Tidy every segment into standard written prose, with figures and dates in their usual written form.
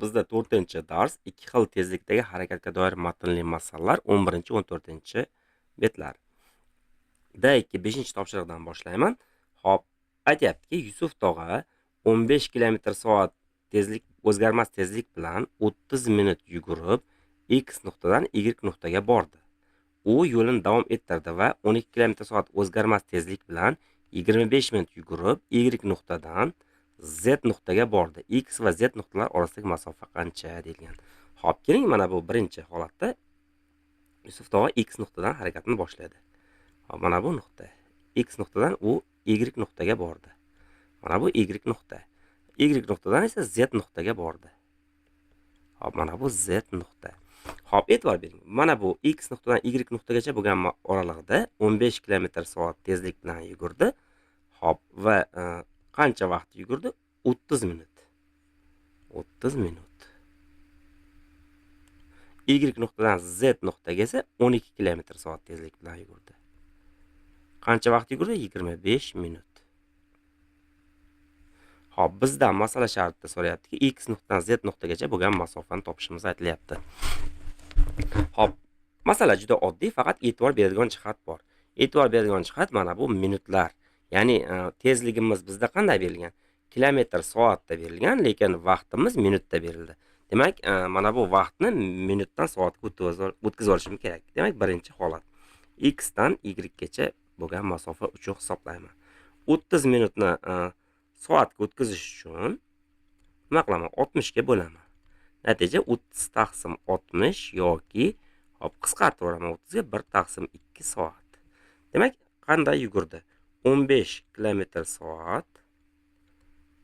Bizda 4-dars ikki xil tezlikdagi harakatga doir matnli masalalar 11-14 betlar. D2 5-topshiriqdan boshlayman. Xo'p, aytyaptiki, Yusuf tog'a 15 km/soat tezlik o'zgarmas tezlik bilan 30 minut yugurib X nuqtadan Y nuqtaga bordi. U yo'lini davom ettirdi va 12 km/soat o'zgarmas tezlik bilan 25 minut yugurib Y nuqtadan Z nuqtaga bordi. X va Z nuqtalar orasidagi masofa qancha deyilgan. Xo'p, keling, mana bu birinchi holatda Yusuf tog'a X nuqtadan harakatini boshladi. Xo'p, mana bu nuqta. X nuqtadan u Y nuqtaga bordi. Mana bu Y nuqta. Y nuqtadan esa Z nuqtaga bordi. Xo'p, mana bu Z nuqta. Xo'p, e'tibor bering. Mana bu X nuqtadan Y nuqtagacha bo'lgan oralig'ida 15 km/soat tezlik bilan yugurdi. Xo'p, va qancha vaqt yugurdi? 30 minut. 30 minut. Y nuqtadan Z nuqtaga esa 12 km/soat tezlik bilan yugurdi. Qancha vaqt yugurdi? 25 minut. Xo'p, bizdan masala shartida so'rayaptiki, X nuqtadan Z nuqtagacha bo'lgan masofani topishimiz aytilyapti. Xo'p, masala juda oddiy, faqat e'tibor beradigan jihat bor. E'tibor beradigan jihat mana bu minutlar. Ya'ni tezligimiz bizda qanday berilgan? Kilometr soatda berilgan, lekin vaqtimiz minutda berildi. Demak, mana bu vaqtni minutdan soatga o'tkazib olishim kerak. Demak, birinchi holat X dan Y gacha bo'lgan masofa uchun hisoblayman. 30 minutni soatga o'tkazish uchun nima qilaman? 60 ga bo'laman. Natija 30 taqsim 60 yoki hop qisqartirib yuboraman 30 ga 1 taqsim 2 soat. Demak, qanday yugurdi? 15 km/soat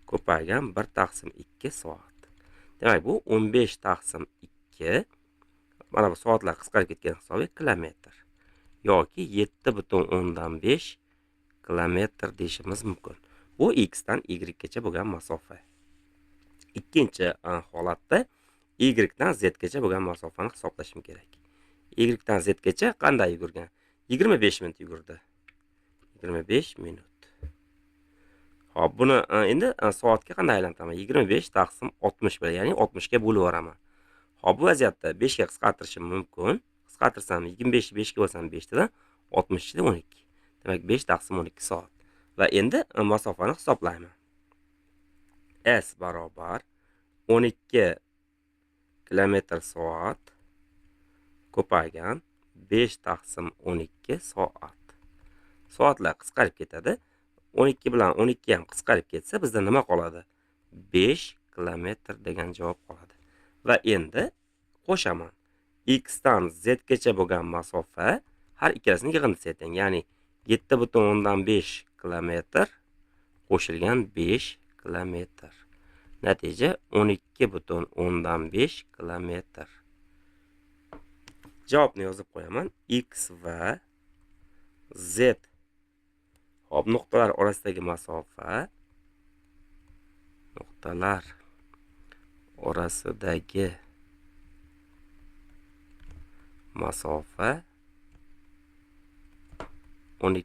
ko'paygan 1 taqsim 2 soat. Demak, bu 15 taqsim 2, mana bu soatlar qisqarib ketgan hisobiga kilometr yoki 7,5 kilometr deyishimiz mumkin. Bu X dan Y gacha bo'lgan masofa. Ikkinchi holatda Y dan Z gacha bo'lgan masofani hisoblashim kerak. Y dan Z gacha qanday yugurgan? 25 minut yugurdi. 25 minut. Xo'p, buni endi soatga qanday aylantiraman? 25 taqsim 60 bilan, ya'ni 60 ga bo'lib yuboraman. Xo'p, bu vaziyatda 5 ga qisqartirishim mumkin. Qisqartirsam 25 5 ga bo'lsam 5 dan 60 ichida 12. Demak, 5 taqsim 12 soat. Va endi masofani hisoblayman. S barobar 12 km/soat ko'paygan 5 taqsim 12 soat. Soatlar qisqarib ketadi. 12 bilan 12 ham qisqarib ketsa, bizda nima qoladi? 5 kilometr degan javob qoladi. Va endi qo'shaman. X dan Z gacha bo'lgan masofa har ikkalasini yig'indisi teng, ya'ni 7,5 kilometr qo'shilgan 5 kilometr. Natija 12,5 kilometr. Javobni yozib qo'yaman. X va Z hop nuqtalar orasidagi masofa, nuqtalar orasidagi masofa 12